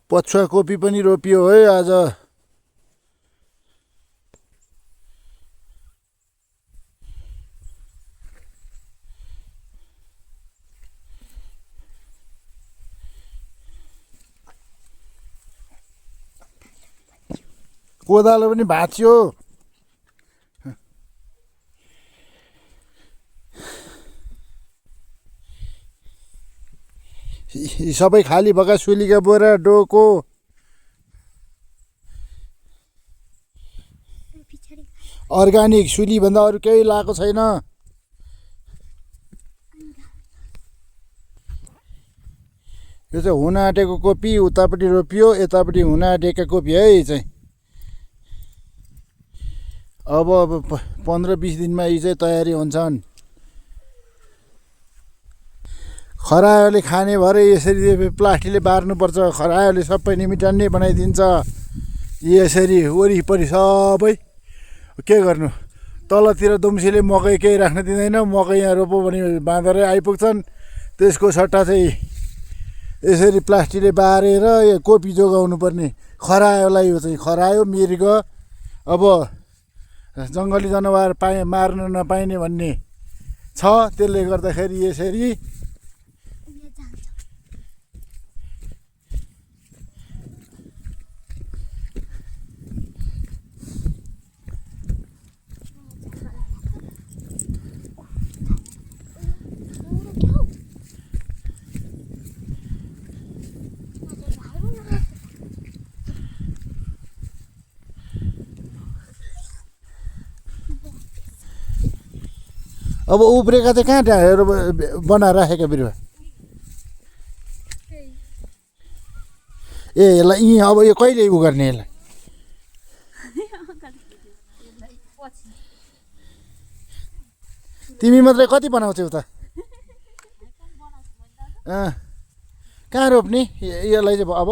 पछुवा कोपी पनि रोपियो है आज। कोदालो पनि भाँच्यो। यी सबै खाली भएका सुलीका बोरा डोको अर्ग्यानिक सुली भन्दा अरू केही लाएको छैन। यो चाहिँ हुन आँटेको कोपी उतापट्टि रोपियो, यतापट्टि हुन आँटेका कोपी है चाहिँ। अब 15-20 दिनमा यी चाहिँ तयारी हुन्छन्। खरायोले खाने भएर यसरी प्लास्टिकले बार्नुपर्छ। खरायोले सबै निमिटन्ने बनाइदिन्छ। यसरी वरिपरि सबै के गर्नु, तलतिर दुम्सीले मकै केही राख्न दिँदैन। मकै यहाँ रोपो भने बाँदरै आइपुग्छन्। त्यसको सट्टा चाहिँ यसरी प्लास्टिकले बारेर यो कोपी जोगाउनु पर्ने। खरायोलाई यो चाहिँ खरायो मृग अब जङ्गली जनावर मार्न नपाइने भन्ने छ। त्यसले गर्दाखेरि यसरी अब उब्रेका चाहिँ कहाँ बनाएर राखेका बिरुवा? ए यसलाई यहीँ अब यो कहिले उ गर्ने यसलाई? तिमी मात्रै कति बनाउँछौ त? कहाँ रोप्ने यसलाई चाहिँ अब?